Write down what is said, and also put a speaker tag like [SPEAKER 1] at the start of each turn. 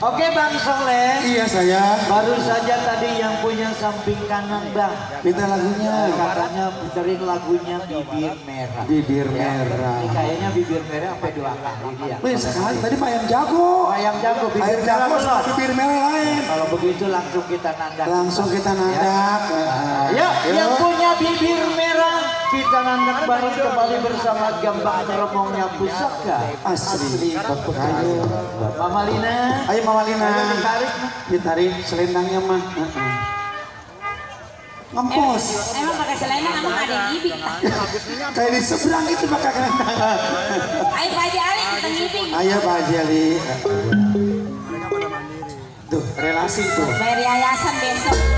[SPEAKER 1] Oke Bang Soleh.
[SPEAKER 2] Iya saya.
[SPEAKER 1] Baru saja tadi yang punya samping kanan Bang.
[SPEAKER 2] Minta lagunya.
[SPEAKER 1] Katanya puterin lagunya Bibir Merah.
[SPEAKER 2] Bibir
[SPEAKER 1] Ya,
[SPEAKER 2] merah.
[SPEAKER 1] ini kayaknya Bibir Merah sampai 2 kali dia.
[SPEAKER 2] Wih sekali tadi Pak Ayam Jago.
[SPEAKER 1] Ayam Jago, Bibir
[SPEAKER 2] Ayam
[SPEAKER 1] Merah
[SPEAKER 2] Jago sama
[SPEAKER 1] belum.
[SPEAKER 2] bibir merah lain.
[SPEAKER 1] Kalau begitu langsung kita nandak.
[SPEAKER 2] Langsung kita nandak.
[SPEAKER 1] Ya, yang punya bibir merah kita nandak bareng kembali bersama Gambang Teromongnya Pusaka.
[SPEAKER 2] Asli.
[SPEAKER 1] Ayo, Mama Lina.
[SPEAKER 2] Ayo Mama Lina.
[SPEAKER 1] Ayo ditarik.
[SPEAKER 2] Ditarik selendangnya mah. Ngempos.
[SPEAKER 3] Emang pakai selendang emang ada ngibing.
[SPEAKER 2] Kayak di seberang itu pakai selendang.
[SPEAKER 3] Ayo Pak Haji Ali kita ngibing.
[SPEAKER 2] Ayo Pak Haji Ali. Tuh relasi tuh.
[SPEAKER 3] Bayar yayasan besok.